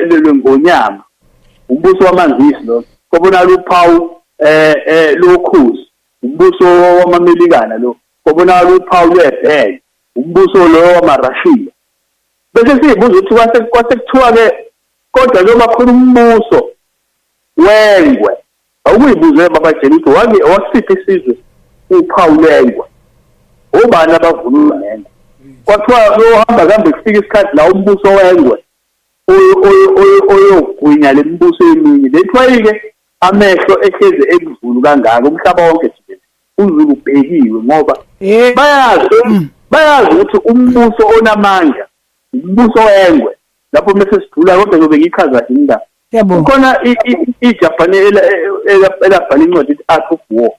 H: lwengonyama, umbuso wamaNgisi lo. Kwabonakala uphawu lokhuzi, umbuso wamaMelikana lo. Kwabonakala uphawu lwebhele, umbuso lo wamaRashiya. Bese siyibuza ukuthi kwase kuthiwa-ke kodwa njengoba khona umbuso wengwe, awukuyibuze babajela ukuthi wake wasiphi isizwe uphawu lwengwe, obani abavunula ngengwe? Kwathiwa kuyohamba kambe kufika isikhathi la umbuso wengwe oyogwinya lemibuso eminye. Lethiwa-ke amehlo ehleze ekuZulu kangaka umhlaba wonke jikelele, uZulu ubhekiwe, ngoba bayazi ukuthi umbuso onamandla umbuso wengwe. Lapho mase sidlula, kodwa ngiyobe ngichaza indaba.
B: Yabo.
H: Khona iJapan elabhala incwadi ethi Art of War,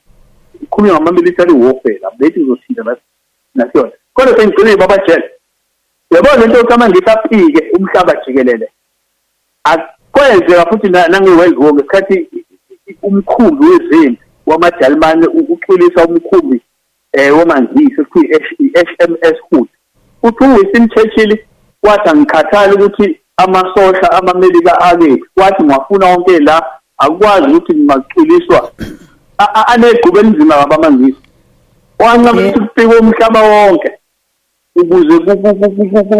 H: ikhulunywa ngama-military warfare. Bethi ngizothinta nasiyona, kodwa sengigcine babajele. Uyabona lento yokuthi amaNgisi apike umhlaba jikelele, akwenzeka futhi nange-World War, ngesikhathi umkhumbi wezempi wamaJalimane ucwilisa umkhumbi wamaNgisi ekuthiwa i-HMS Hood, uthi uWinston Churchill wathi, "Angikhathali ukuthi amasosha amaMelika akephi," wathi, "ngiwafuna wonke la, akukwazi ukuthi ngingacwiliswa." Anegqubu elinzima kabi amaNgisi, wancama ukuthi kufike umhlaba wonke ukuze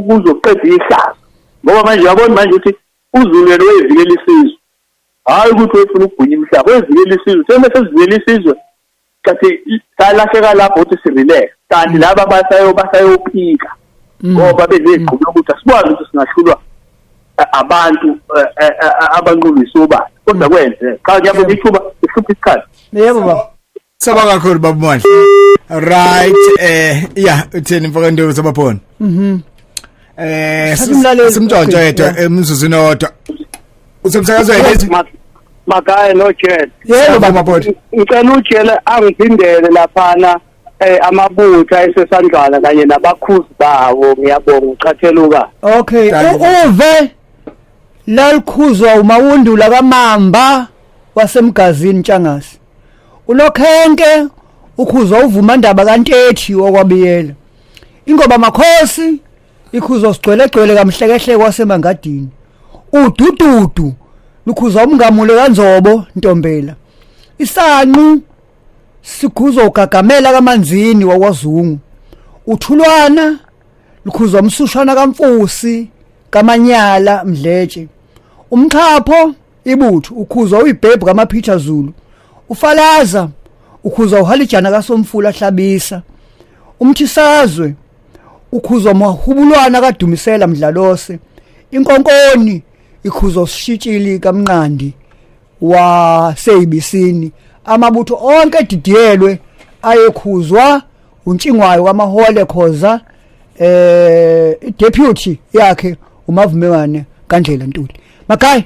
H: kuzoqeda ihlazo, ngoba manje uyabona manje ukuthi uZulu yena wevikela isizwe, hhayi ukuthi wefuna ukugwinya umhlaba, wevikela isizwe. Sebe sesivikela isizwe kanti salahleka lapho ukuthi si-relax, kanti laba basayophika ngoba benegqubu lokuthi asikwazi ukuthi singahlulwa abantu abanqulisa ubani. Kodwa kwenze cha, ngiyabonga ithuba, ihlupha isikhathi.
B: Yebo baba.
C: Saba kakhulu baba Mandla. Right, yeah, utheni mfaka nto sabaphona?
B: Thatha umlaleli.
C: Simntshontsho
B: Okay,
C: yedwa emzuzwini owodwa. Usemsakazweni lethi?
I: Magaye noJele.
B: Yebo baba.
C: Mabodi.
I: Ngicela uJele angiphindele laphana amabutho ayesesandlwana kanye nabakhuzi bawo. Ngiyabonga, uchatheluka.
B: Okay.
C: Danko, baba.
B: Uve lalikhuzwa uMawundula kaMamba wasemgazini Ntshangase. Unokhenke ukhuzwa uvuma ndaba kaNtethi okwabiyela. Ingoba makhosi ikhuzwa sigcwele gcwele kamhlekehleke wasemangadini. Udududu lukhuzwa umngamule kaNzobo Ntombela. Isanqu sikhuzwa ugagamela kaManzini wakwaZungu. Uthulwana lukhuzwa umsushana kaMfusi kaManyala Mdletshe. Umxhapho ibutho ukhuzwa uyibhebhu kaMaphitha Zulu. Ufalaza ukhuzwa uhalijana kaSomfula Hlabisa. Umthisazwe ukhuzwa mahubulwana kaDumisela Mdlalose. Inkonkoni ikhuzwa usishitshili kaMnqandi waseyibisini. Amabutho onke edidiyelwe ayekhuzwa uNtshingwayo kaMahole Khoza, i-deputy yakhe uMavumelwane kaNdlela Ntuli. Makhaya.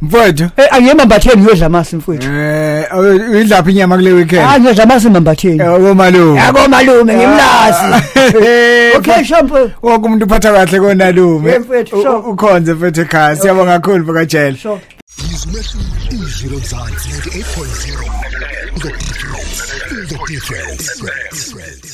C: Mfowethu.
B: Angiye emambatheni ngiyodla amasi mfowethu.
C: Uyidlaphi inyama kule weekend?
B: Ah, ngiyodla amasi emambatheni.
C: Okomalume.
B: Yako malume ngimlazi. Okay, sure mfowethu.
C: Wonke umuntu uphatha kahle konalume.
B: Yeah, mfethu, sure.
C: Ukhonze mfethu ekhaya. Siyabonga kakhulu mfokajele.
B: Sure.
A: Izwi lomzansi 98.0. The difference. The difference.